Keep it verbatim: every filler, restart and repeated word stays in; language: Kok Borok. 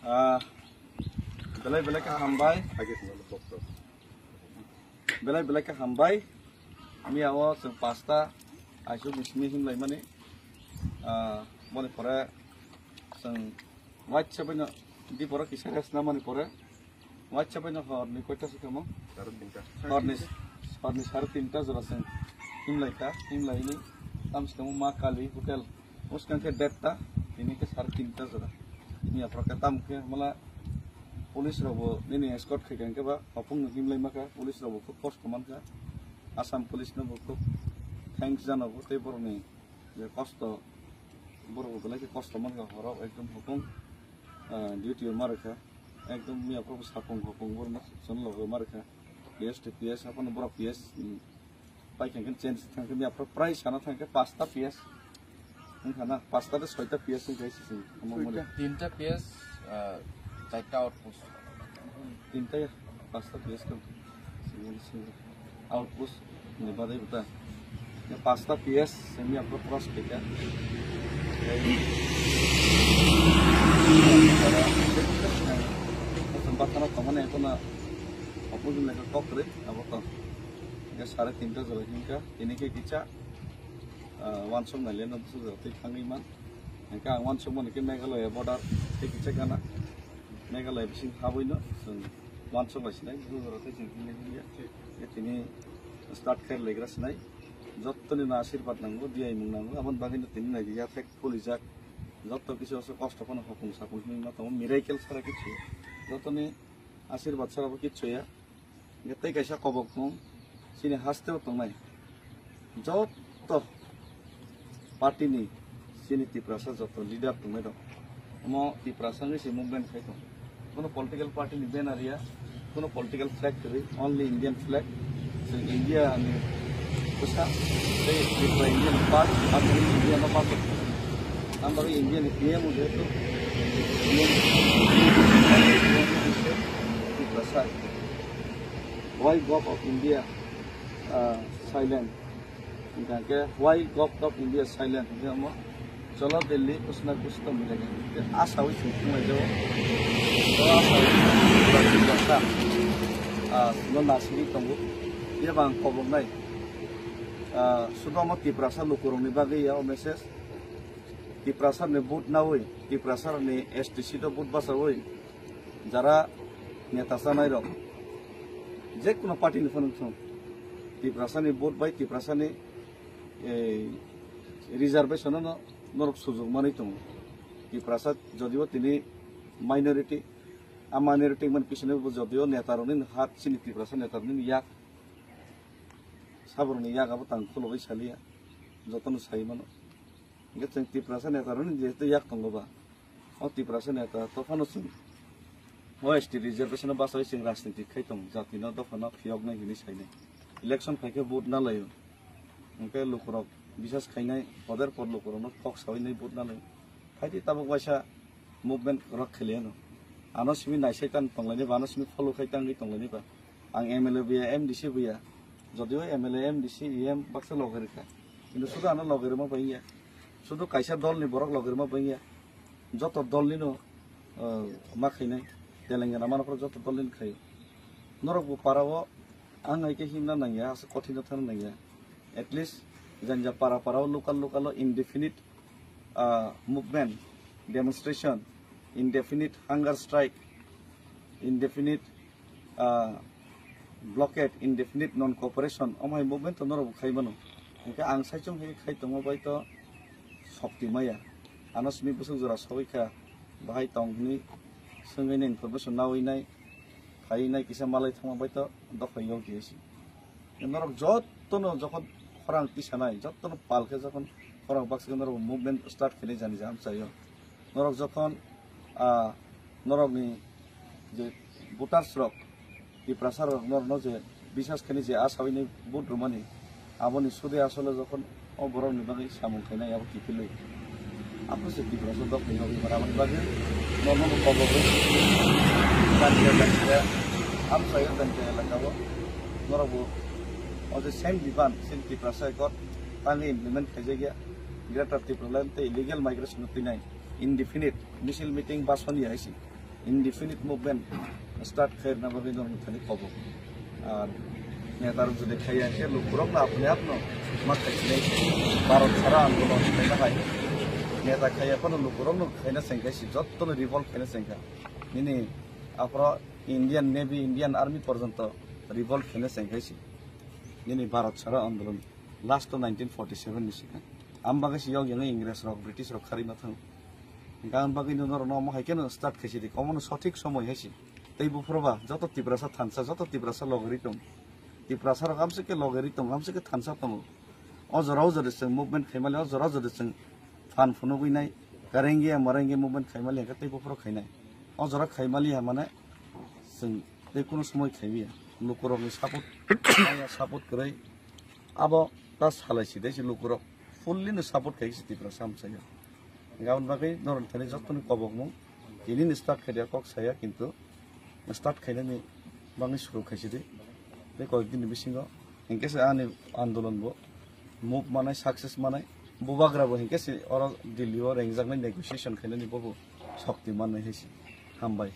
Ah, belai belai khe hambai. Belai belai khe hambai. Miya o chwng pasta aisuk ni simi himlai mani. Ah, boni pore chwng waitsa baino di pore kisa rest na mani pore waitsa baino hor ni koita se kamo? Sare tinta. Hor ni, hor ni sare tinta jora chwng himlai kha, himlai ni tam se kamo Ma Kali Hotel. Uskang khe dead ta, tini khe sare tinta jora. Miya phoro khe tam khe mala police rok bo nini escort khai kha, hwnkhe ba hopung no himlai ma kha, police rok bo khub kosto man kha. Assam police no bo khub thanks jana bo tei borok ni je kosto, borok bo belai khe kosto man kha, horo ekdom hopung, ah, duty o ma rwkha. Ekdom miya phoro bo sapung hopung borok no chwng logo ma rwkha. P S to P S, haphano borok P S, mm, Pai khe change thang khe miya phoro prai sana thang khe pasta P S. Wngkha na pasta de soita P S wngkha sisi. Omo mori. Tinta P S, ah, chaita outpost. Tinta ya pasta P S kang. Single single. Outpost ni badai buta. Ya pasta P S se miya phoro cross khe kha. Bathana tongmani ekhono opposite lekha kok kwrwi abo tong. Hingke sare tinta jora hingka, tini khe kisa, ah, wansuk nai le no bwswk jora twi thangwi man. Hingke ang wansuk mani khe Meghalaya border tei kisa gana. Meghalaya bising habwi no chwng wansuk bai sinai, bwswk jora tei chwng himlai himya. Hingke tini start khe legra sinai. Jottoni no asirwad nango, diyaimung nango, aboni bagwi no tini nai ya thek pulijak. Jotto kisa oso kosto phano hopung sapung himwi ma tongo, miracle sara kichu. Jottoni asirwad sara bo kichu ya. Hingke tei kaisa kobok thung, chini haste o tongnai jotto party ni chini Tiprasa jotto leader tongnai rok. Omo Tiprasa wngwi se movement khai tong. Kono political party ni banner ya, kono political flag kwrwi, only Indian flag. Chwng India ni bwsa, tei Tripura India ni part, Assam India no part. Ang bagwi India ni P M o jehetu P M Tiprasa. Why Govt of India, ah, silent? Hingkha khe, why Govt of India silent? Hingkhe omo, cholo Delhi, kuch na kuch to milega. Te asa wi sung sung lai jago. To asa wi sung sung lai jago. Ah, no nasiri tongo. Iya bang kobok nai. Ah, sudo omo Tiprasa lukurok ni bagwi ya o message. Tiprasa ni vote nawi, Tiprasa ni S T C to vote basawi. Jara neta chanai rok, je kono party ni phano thung, Tiprasa ni vote bai Tiprasa ni, eh, reservation no norok sujok manwi tongo. Tiprasa jodibo tini minority, a minority man pisini bo jodibo neta rokni hat chini Tiprasa neta rokni yak, saborokni yak abo tang khulogwi saliya, jotono sai mano. Hingke chwng Tiprasa neta rokni jehetu yak tongo ba, o Tiprasa neta to phano chwng o S T reservation o bachawi chwng rajniti khai tong, jati no dopha no phiyoknai hinwi sainai. Election phaikhe vote na laio. Hingke lukurok bisas khainai, poder por lukurok no kok sawi nai vote na laio. Phaidi tabuk waisa movement rok kheliya no. Ano simi naisai tan tonglaini ba, ano simi follow khai tangwi tonglaini ba. Ang M L A buya, M D C buya. Jodio M L A, M D C, E M baksa loge rikha. Kintu sudu ano loge rima bangya. Sudu kaisa dol ni borok loge rima bangya. Joto dol ni no, eh, ma khainai. Telengana mano joto dol ni khaio. Norok bo para o ang hai khe himna nangya, asa kothin no thangna nangya. At least janja para para o local local o indefinite, ah, movement, demonstration, indefinite hunger strike, indefinite, ah, blockade, indefinite non-cooperation, omo hai movement to norok bo khai mano. Hingke ang saichung hai khai tongma bai to sokti maya. Ano simi bwswk jora sogwi kha, bahai tong hwnwi swngwi nai information nawi nai, phaiwi nai kisa malai thangma bai to dophai yok di si. Norok jotono jokhon khorang tisanai, jotono pal khe jokhon khorang baksa khe norok movement start khainai jani jaham chaio. Norok jokhon, ah, norokni je voters rok, Tiprasa rok norokno je bisas khainai je asawi ni vote rwmani, aboni sude asole jokhon o borokni bagwi samung khainai abo kiphilwi. Aphuru se Tiprasa dok ni nokni mara aboni bagwi norokno bo kobok rw. Jani jaham chaio jani jaham elaka o norok bo o je same demand chini Tiprasa Accord tangwi implement khaijakya. Greater Tipraland tei illegal migration no twinai indefinite misil meeting basoni hai se. Indefinite movement start khairna bagwi norok thani kobo. Ar neta rok jodi khaiya khe lukurok no apni apno ma khainai. Bharat sara andolon khaina hai. Neta khaiya phano lukurok no khaina sengkha si, jotto no revolt khaina sengkha. Nini aphro Indian Navy, Indian Army porjonto revolt khaina sengkha si. Nini Bharat sara andolon last to nineteen forty seven ni sikha. Am bagwi si yok yang Ingres rok, British rok khari ma thang. Gan bagwi no norok no mo hai khe no start khaisi di. Omo no sothik somoi hai si. Tei buphuru ba joto Tiprasa thansa, joto Tiprasa logeri tong. Tiprasa rok amse khe logeri tong, amse khe thansa tongo. O jora o jora chwng movement khaimali, o jora o jora chwng phan phunugwi nai, karengya marengya movement khaimali hwnkhe tei buphuru khainai. O jora khaimali ha mane chwng tei kunu somoi khaiya. Lukurokni support, maya support kwrwi. Abo ta salai si dei si lukurok fully no support khai si Tiprasa amchaya. Gabon bagwi norok thani jottoni kobokmung tini ni start khai dia kok saya, kintu start khainani bagwi suru khai si di. Tei koyek din ni bisingo hinkhe se ani andolon bo move manai, success manai, bubagra bo hinkhe se oro Delhi o rengjaknai negotiation khainani bobo shokti mannai hai si. Hambai.